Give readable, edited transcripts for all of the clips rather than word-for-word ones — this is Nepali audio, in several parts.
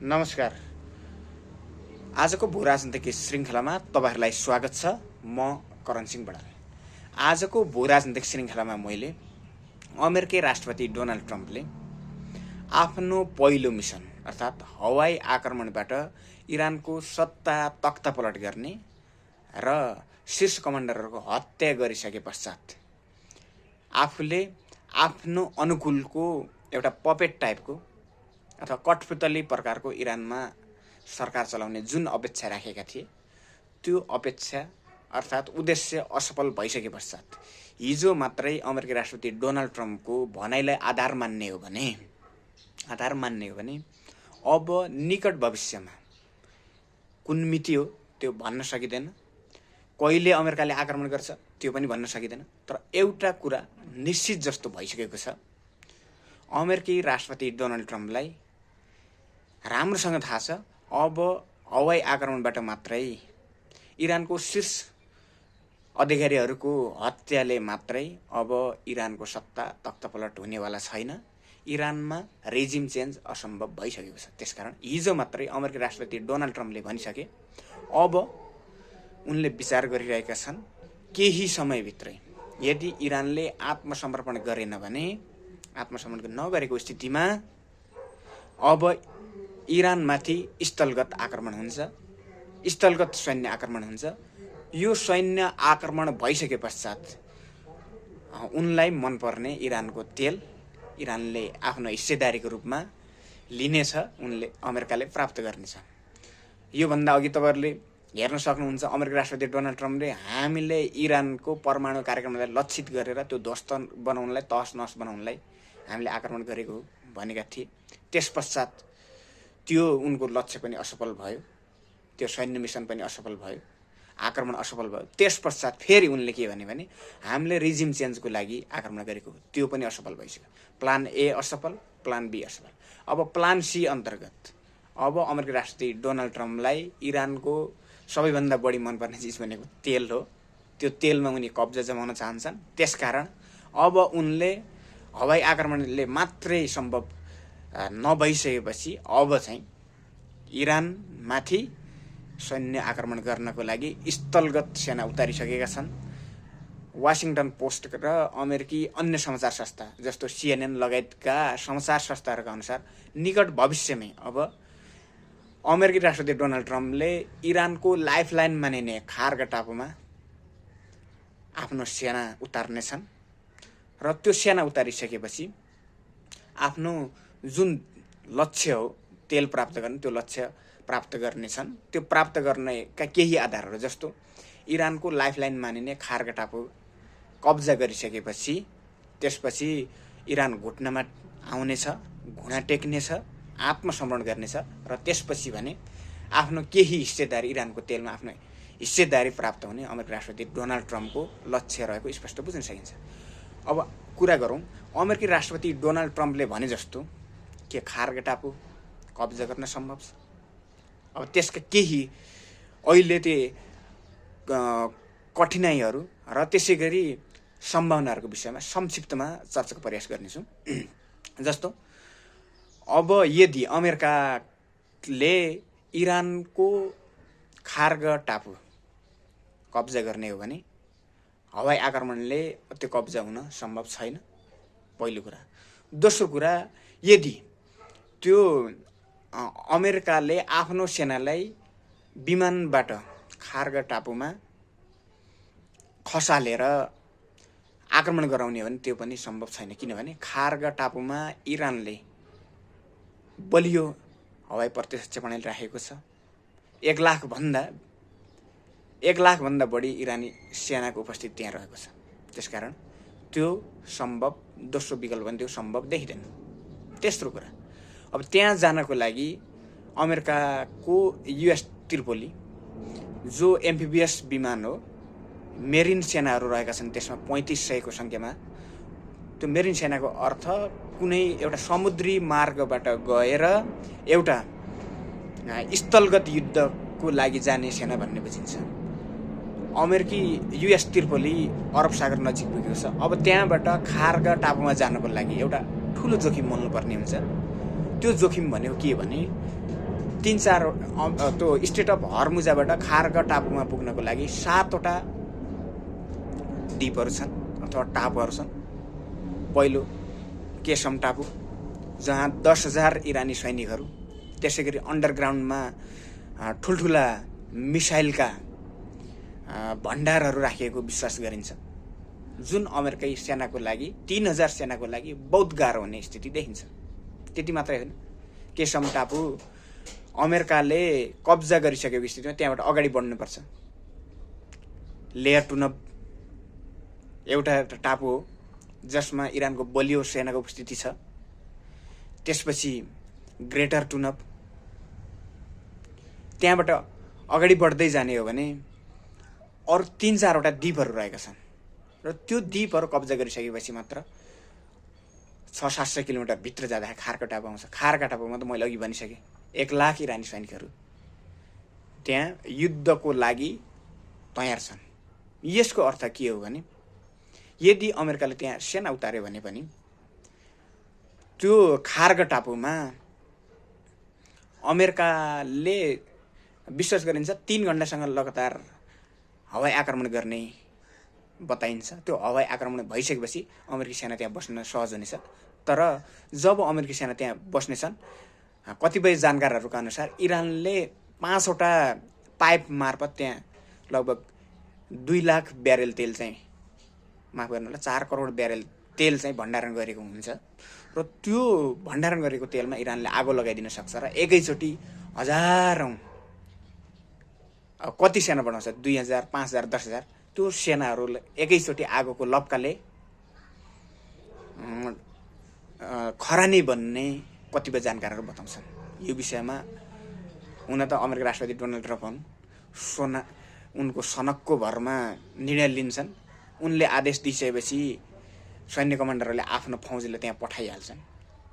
नमस्कार। आजको भू राजनीतिक श्रृङ्खलामा तपाईहरुलाई स्वागत छ। म करण सिंह बडाल। आजको भू राजनीतिक श्रृङ्खलामा मैले अमेरिकी राष्ट्रपति डोनाल्ड ट्रम्पले आफ्नो पहिलो मिसन अर्थात् हवाई आक्रमणबाट इरानको सत्ता तख्तापलट गर्ने र शीर्ष कमान्डरहरूको हत्या गरिसके पश्चात आफूले आफ्नो अनुकूलको एउटा पपेट टाइपको अथवा कठपुतली प्रकारको इरानमा सरकार चलाउने जुन अपेक्षा राखेका थिए त्यो अपेक्षा अर्थात् उद्देश्य असफल भइसके पश्चात हिजो मात्रै अमेरिकी राष्ट्रपति डोनाल्ड ट्रम्पको भनाइलाई आधार मान्ने हो भने अब निकट भविष्यमा कुन मिति हो त्यो भन्न सकिँदैन, कहिले अमेरिकाले आक्रमण गर्छ त्यो पनि भन्न सकिँदैन। तर एउटा कुरा निश्चित जस्तो भइसकेको छ, अमेरिकी राष्ट्रपति डोनाल्ड ट्रम्पलाई राम्रोसँग थाहा छ अब हवाई आक्रमणबाट मात्रै इरानको शीर्ष अधिकारीहरूको हत्याले मात्रै अब इरानको सत्ता तख्तापलट हुनेवाला छैन। इरानमा रेजिम चेन्ज असम्भव भइसकेको छ। त्यसकारण हिजो मात्रै अमेरिकी राष्ट्रपति डोनाल्ड ट्रम्पले भनिसके अब उनले विचार गरिरहेका छन् केही समयभित्रै यदि इरानले आत्मसमर्पण गरेन भने, आत्मसमर्पण नगरेको स्थितिमा अब इरानमाथि स्थलगत आक्रमण हुन्छ, स्थलगत सैन्य आक्रमण हुन्छ। यो सैन्य आक्रमण भइसके पश्चात उनलाई मनपर्ने इरानको तेल इरानले आफ्नो हिस्सेदारीको रूपमा लिनेछ, उनले अमेरिकाले प्राप्त गर्नेछ। योभन्दा अघि तपाईँहरूले हेर्न सक्नुहुन्छ अमेरिकी राष्ट्रपति डोनाल्ड ट्रम्पले हामीले इरानको परमाणु कार्यक्रमलाई लक्षित गरेर त्यो ध्वस्त बनाउनलाई, तहस नहस बनाउनलाई हामीले आक्रमण गरेको भनेका थिए। त्यस पश्चात त्यो उनको लक्ष्य पनि असफल भयो, त्यो सैन्य मिसन पनि असफल भयो, आक्रमण असफल भयो। त्यस पश्चात फेरि उनले के भने हामीले रिजिम चेन्जको लागि आक्रमण गरेको, त्यो पनि असफल भइसक्यो। प्लान ए असफल, प्लान बी असफल। अब प्लान सी अन्तर्गत अब अमेरिकी राष्ट्रपति डोनाल्ड ट्रम्पलाई इरानको सबैभन्दा बढी मनपर्ने चिज भनेको तेल हो। त्यो तेलमा उनी कब्जा जमाउन चाहन्छन्। त्यसकारण अब उनले हवाई आक्रमणले मात्रै सम्भव नभइसकेपछि अब चाहिँ इरानमाथि सैन्य आक्रमण गर्नको लागि स्थलगत सेना उतारिसकेका छन्। वाशिङटन पोस्ट र अमेरिकी अन्य समाचार संस्था जस्तो CNN लगायतका समाचार संस्थाहरूका अनुसार निकट भविष्यमै अब अमेरिकी राष्ट्रपति डोनाल्ड ट्रम्पले इरानको लाइफलाइन मानिने खार्ग टापुमा आफ्नो सेना उतार्नेछन् र त्यो सेना उतारिसकेपछि आफ्नो जुन लक्ष्य हो तेल प्राप्त गर्ने, त्यो लक्ष्य प्राप्त गर्नेछन्। त्यो प्राप्त गर्नेका केही आधारहरू जस्तो इरानको लाइफलाइन मानिने खार्ग टापु कब्जा गरिसकेपछि त्यसपछि इरान घुट्नमा आउनेछ, घुँडा टेक्नेछ, आत्मसमर्पण गर्नेछ र त्यसपछि भने आफ्नो केही हिस्सेदारी इरानको तेलमा आफ्नो हिस्सेदारी प्राप्त हुने अमेरिकी राष्ट्रपति डोनाल्ड ट्रम्पको लक्ष्य रहेको स्पष्ट बुझ्न सकिन्छ। अब कुरा गरौँ अमेरिकी राष्ट्रपति डोनाल्ड ट्रम्पले भने जस्तो के खार्ग टापु कब्जा गर्न सम्भव छ? अब त्यसका केही अहिले कठिनाइहरू र त्यसै गरी सम्भावनाहरूको विषयमा संक्षिप्तमा चर्चाको प्रयास गर्नेछु। जस्तो अब यदि अमेरिकाले इरानको खार्ग टापु कब्जा गर्ने हो भने हवाई आक्रमणले त्यो कब्जा हुन सम्भव छैन, पहिलो कुरा। दोस्रो कुरा, यदि त्यो अमेरिकाले आफ्नो सेनालाई विमानबाट खार्ग टापुमा खसालेर आक्रमण गराउने हो भने त्यो पनि सम्भव छैन, किनभने खार्ग टापुमा इरानले बलियो हवाई प्रक्षेपण राखेको छ। 1 लाखभन्दा बढी इरानी सेनाको उपस्थिति त्यहाँ रहेको छ। त्यसकारण त्यो सम्भव, दोस्रो विकल्प पनि त्यो सम्भव देखिँदैन। तेस्रो कुरा, अब त्यहाँ जानको लागि अमेरिकाको US त्रिपोली जो एम्फिबियस विमान हो, मेरिन सेनाहरू रहेका छन् त्यसमा 3500 को सङ्ख्यामा। त्यो मेरिन सेनाको अर्थ कुनै एउटा समुद्री मार्गबाट गएर एउटा स्थलगत युद्धको लागि जाने सेना भन्ने बुझिन्छ। अमेरिकी US त्रिपोली अरब सागर नजिक पुगेको छ। अब त्यहाँबाट खार्ग टापुमा जानको लागि एउटा ठुलो जोखिम मोल्नुपर्ने हुन्छ। त्यो जोखिम भनेको के भने 3-4 त्यो स्टेट अफ हर्मुजाबाट खारगा टापुमा पुग्नको लागि 7वटा द्वीपहरू छन् अथवा टापुहरू छन्। पहिलो केसम टापु, जहाँ 10,000 इरानी सैनिकहरू, त्यसै गरी अन्डरग्राउन्डमा ठुल्ठुला मिसाइलका भण्डारहरू राखिएको विश्वास गरिन्छ, जुन अमेरिकी सेनाको लागि 3,000 सेनाको लागि बहुत गाह्रो हुने स्थिति देखिन्छ। त्यति मात्रै होइन, केसम टापु अमेरिकाले कब्जा गरिसकेको स्थितिमा त्यहाँबाट अगाडि बढ्नुपर्छ। लेयर टुनब एउटा टापु हो जसमा इरानको बलियो सेनाको उपस्थिति छ। त्यसपछि ग्रेटर टुनब, त्यहाँबाट अगाडि बढ्दै जाने हो भने अरू 3-4वटा द्वीपहरू रहेका छन् र त्यो द्वीपहरू कब्जा गरिसकेपछि मात्र 600-700 किलोमिटर भित्र जाँदाखेरि खारका टापु आउँछ। खारका टापुमा त मैले अघि भनिसकेँ 1 लाख इरानी सैनिकहरू त्यहाँ युद्धको लागि तयार छन्। यसको अर्थ के हो भने यदि अमेरिकाले त्यहाँ सेना उतार्यो भने पनि त्यो खारगा टापुमा अमेरिकाले विश्वास गरिन्छ 3 घण्टासँग लगातार हवाई आक्रमण गर्ने बताइन्छ। त्यो हवाई आक्रमण भइसकेपछि अमेरिकी सेना त्यहाँ बस्न सहज हुनेछ। तर जब अमेरिकी सेना त्यहाँ बस्नेछन्, कतिपय जानकारहरूका अनुसार इरानले 5वटा पाइप मार्फत त्यहाँ लगभग 2 लाख ब्यारेल तेल चाहिँ, माफ गर्नु होला, 4 करोड ब्यारेल तेल चाहिँ भण्डारण गरेको हुन्छ र त्यो भण्डारण गरेको तेलमा इरानले आगो लगाइदिन सक्छ र एकैचोटि हजारौं, कति सेना बनाउँछ, 2,000, 5,000, 10,000, त्यो सेनाहरूले एकैचोटि आगोको लप्काले खरानी बन्ने कतिपय जानकारहरू बताउँछन्। यो विषयमा हुन त अमेरिकी राष्ट्रपति डोनाल्ड ट्रम्प हुन्, उनको सनकको भरमा निर्णय लिन्छन्। उनले आदेश दिइसकेपछि सैन्य कमान्डरहरूले आफ्नो फौजलाई त्यहाँ पठाइहाल्छन्।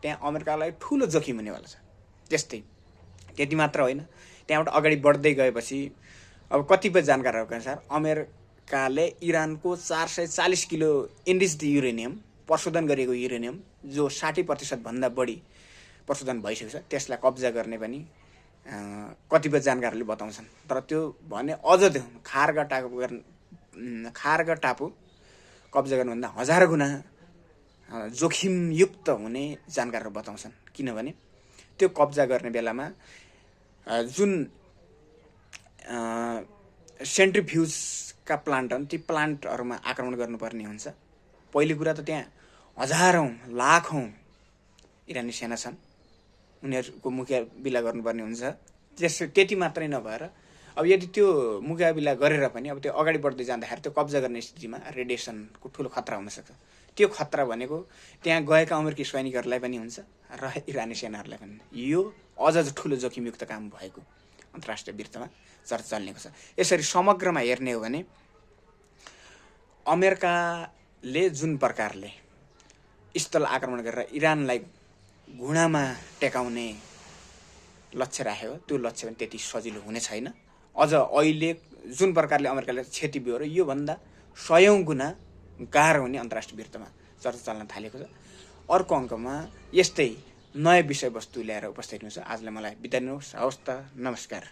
त्यहाँ अमेरिकालाई ठुलो जोखिम हुनेवाला छ। त्यति मात्र होइन, त्यहाँबाट अगाडि बढ्दै गएपछि अब कतिपय जानकारहरूको अनुसार अमेरिकाले इरानको 440 किलो इन्रिच्ड युरेनियम, प्रशोधन गरिएको युरेनियम, जो 60% भन्दा बढी प्रशोधन भइसकेको छ, त्यसलाई कब्जा गर्ने पनि कतिपय जानकारहरूले बताउँछन्। तर त्यो भने अझ त्यो खारगा टापु कब्जा गर्नुभन्दा 1000 गुणा जोखिमयुक्त हुने जानकारहरू बताउँछन्। किनभने त्यो कब्जा गर्ने बेलामा जुन सेन्ट्रिफ्युजका प्लान्ट छन्, ती प्लान्टहरूमा आक्रमण गर्नुपर्ने हुन्छ। पहिलो कुरा त त्यहाँ हजारौं लाखौं इरानी सेना छन्, उनीहरूको मुकाबिला गर्नुपर्ने हुन्छ। त्यति मात्रै नभएर अब यदि त्यो मुकाबिला गरेर पनि अब त्यो अगाडि बढ्दै जाँदाखेरि त्यो कब्जा गर्ने स्थितिमा रेडिएसनको ठुलो खतरा हुनसक्छ। त्यो खतरा भनेको त्यहाँ गएका अमेरिकी सैनिकहरूलाई पनि हुन्छ र इरानी सेनाहरूलाई पनि। यो अझ ठुलो जोखिमयुक्त काम भएको अन्तर्राष्ट्रिय वृत्तमा चर्चा चल्नेको छ। यसरी समग्रमा हेर्ने हो भने अमेरिकाले जुन प्रकारले स्थल आक्रमण गरेर इरानलाई घुँडामा टेकाउने लक्ष्य राखेको, त्यो लक्ष्य पनि त्यति सजिलो हुने छैन। अझ अहिले जुन प्रकारले अमेरिकाले क्षति बिहोर्यो, योभन्दा 100औं गुणा गाह्रो हुने अन्तर्राष्ट्रिय वृत्तमा चर्चा चल्न थालेको छ। अर्को अङ्कमा यस्तै नयाँ विषयवस्तु ल्याएर उपस्थित हुनुहुन्छ। आजलाई मलाई बिदा दिनुहोस्। हवस् त, नमस्कार।